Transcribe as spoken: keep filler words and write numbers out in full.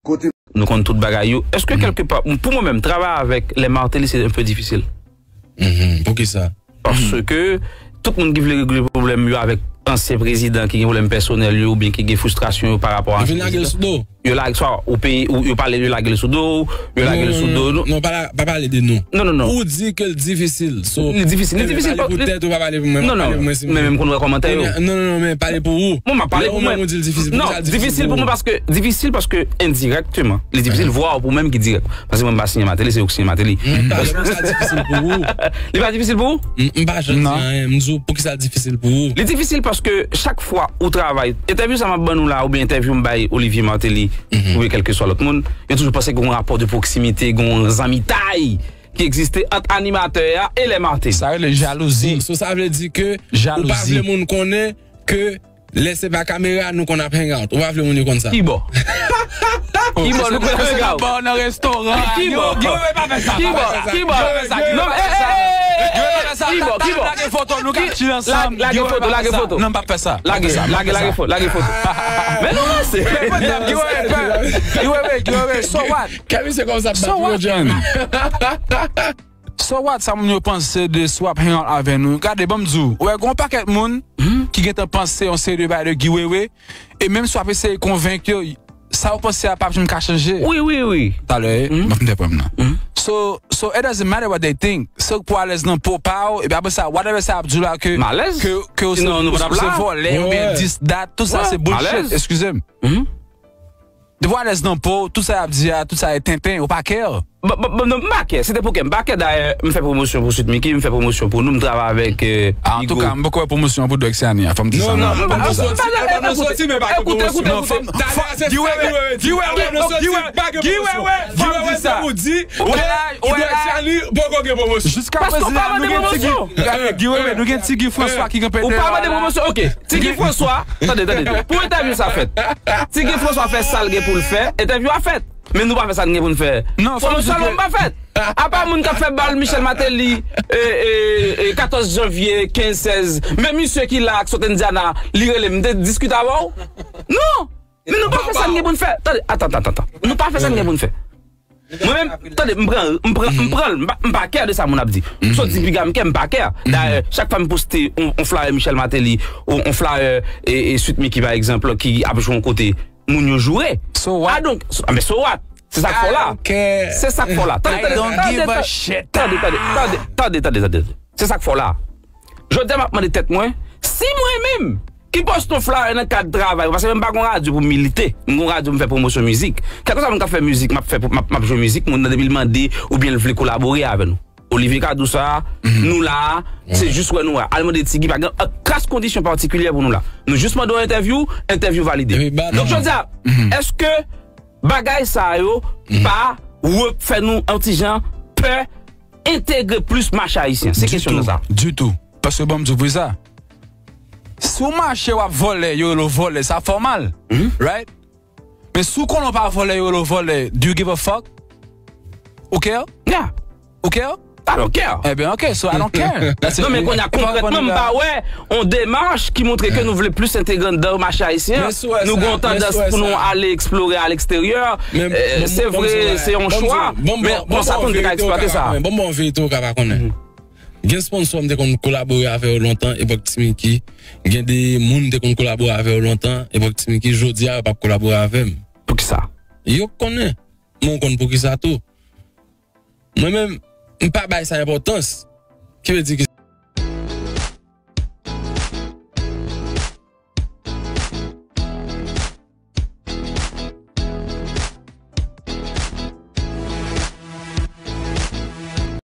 Kote. Nou konn tout bagay yo. Èske kèlkepa, pou mwen menm, travay avèk lè Martelly se un peu difisil? Mhm. Poukisa? Paske tout moun ki vle regle pwoblèm yo avèk ansyen prezidan ki gen pwoblèm pèsonèl yo oubyen ki gen fristrasyon yo pa rapò a Yo vin lage l sou do. Yo lage swa ou peye ou yo pale yo lage l sou do ou, yo lage l sou do nou. Non, pa, pa pale de nou. Non, non, non. Ou di ke l difisil. So, Li difisil, li difisil. Pale pou tèt ou, pa pale pou mwen. Non, non. Pale pou mwen si Men menm konn wè kòmantè yo. Non, non, non, men pale pou ou. Mwen m ap pale pou mwen. Ou di l difisil. Non, difisil pou mwen paske difisil paske endirekteman li difisil vwa ou pou menm ki dirèk. Paske mwen m pa siyen Martelly, se ou ki siyen Martelly. Poukisa l difisil pou ou? Li pa difisil pou ou? M pa janm di anyen. M di w poukisa l difisil pou ou? Li difisil paske chak fwa ou travay, entèvyou sa m ap ban nou la oubyen entèvyou m bay Olivier Martelly oubyen kèlkeswa lòt moun, yo toujou panse gen yon rapò de pwoksimite, gen yon zanmitay ki egziste ant animatè a e lè Martelly. Sa rele jalouzi. So sa vle di ke ou pa vle moun konnen ke lè se pa kamera nou konn ap hang out. Ou pa vle moun yo konn sa. Kibò? Kibò nou konn hang out? Nan restoran. Kibò? Kibò? Kibò? Non, eh, eh, eh, eh, kibò? Kibò? Lage foto nou ka chill ansanm. Lage foto, lage foto. Non, m p ap fè sa. Lage, lage, lage foto, lage foto. Men nou ranse. Giwewe, Giwewe, so what? Kèmi se konsa So what? So what sa moun yo panse de si w ap hang out avè nou? Gade, ban m di w, ou wè gen yon pakèt moun ki gentan panse yon seri de bagay de Giwewe, e menm si w ap eseye konvenk yo, sa w panse a p ap janm ka chanje. Wi, wi, wi. Talè, m ap fè pwèm nan. So, so it doesn't matter what they think. Se pou alèz nan po pa w, epi apre sa, whatever sa ap di w la ke M alèz? ke ke w se Non, nou pa t ap se la. Vòlè oubyen dis dat, tout sa se bullshit. Alèz. Eskize m. Depi w alèz nan po w, tout sa y ap di a, tout sa e tenten, ou pa care. Bon, bon, bon, non, m pa care, se te pou kè m pa care. Dayè, m fè pwomosyon pou Sweet Micky, m fè pwomosyon pou nou, m travay avèk euh, Ah, an tou ka, m poko wè pwomosyon pou Dwek Sani a, fòm di sa. Non, non, Fòm di sa. Ekoute, ekoute, ekoute, ekoute. Giwewe, fòm di sa. Ou di, ou di, Dwek Sani poko gen pwomosyon. Jiska prezan nou gen Ti Guy, Giwewe, nou gen Ti Guy François ki gen Ou pa mande pwomosyon, ok. Ti Guy François, tande, tande, tande. Pou entèvyou sa fèt. Ti Guy François fè sa l gen pou l fè, entèvyou a fèt. Men nou pa fè sa n gen pou n fè. Non, fò m di Pwomosyon ke nou pa fèt. Apa moun k ap fè bal Michel Martelly, e, e, e, katòz janvye, kenz, sèz, men misye ki la ak sot Indiana, li rele m, m te diskite avè w? Non! Men nou pa fè sa n gen pou n fè. Tande, atann, atann, atann. Nou pa fè sa n gen pou n fè. Mwen menm, tande, m pran, m pran, m pran, m pa, m pa care de sa moun ap di. Sot di piga m kè, m pa care. Dayè, chak fwa m poste on, on flyer Michel Martelly, on, on flyer e, e Sweet Micky pa egzanp, ki ap jwe yon kote, moun yo joure. So what? Ah, donk, so, ah, men so what? Se sa k fò la. I don't care. Se sa k fò la. Tande, I tande, don't tande, give a tande, shit. Tande, tande, tande, tande, tande, tande. Se sa k fò la. Jodi a m ap mande tèt mwen, si mwen menm ki poste yon flyer nan kad travay, paske mwen pa gon radyo pou m milite, m gon radyo m fè pwomosyon mizik. Kèlkeswa moun k ap fè mizik, m ap fè, m ap, m ap jwe mizik, moun nan depi l mande oubyen l vle kolabore avè nou. Olivier ka di w sa, nou la, se jis wè nou la. Al mande Ti Guy, pa gen an kras kondisyon patikilyè pou nou la. Nou jis mande yon entèvyou, entèvyou valide. Donk jodi a, èske bagay sa yo pa fè nou yon ti jan pè entegre plis mache ayisyen? Se kesyon nan sa. Ditou. Paske ban m di w pou sa. Si w mache w ap vòlè, yo rele w vòlè, sa fè w mal. Right? Men si w konnen w pa vòlè, yo rele w vòlè, do you give a fuck? Ou care? Yeah. Ou care? I don't care. Ebyen, ok, so I don't care. Non, men kounye a konkrètman, m pa wè yon demach ki montre ke nou vle plis entegre anndan mache ayisyen. Nou gen yon tandans pou nou ale eksplore a leksteryè. Se vre, se yon chwa. Men konsa tou, n te ka eksplwate sa. Bon, bon, verite ou ka pa konnen. Gen sponsò m te konn kolabore avè yo lontan, epòk Ti Micky. Gen de moun m te konn kolabore avè yo lontan, epòk Ti Micky. Jodi a, yo p ap kolabore avè m. Poukisa? Yo konnen. Mwen, ou konn poukisa tou. Mwen menm, m pa bay sa enpòtans. Ki vle di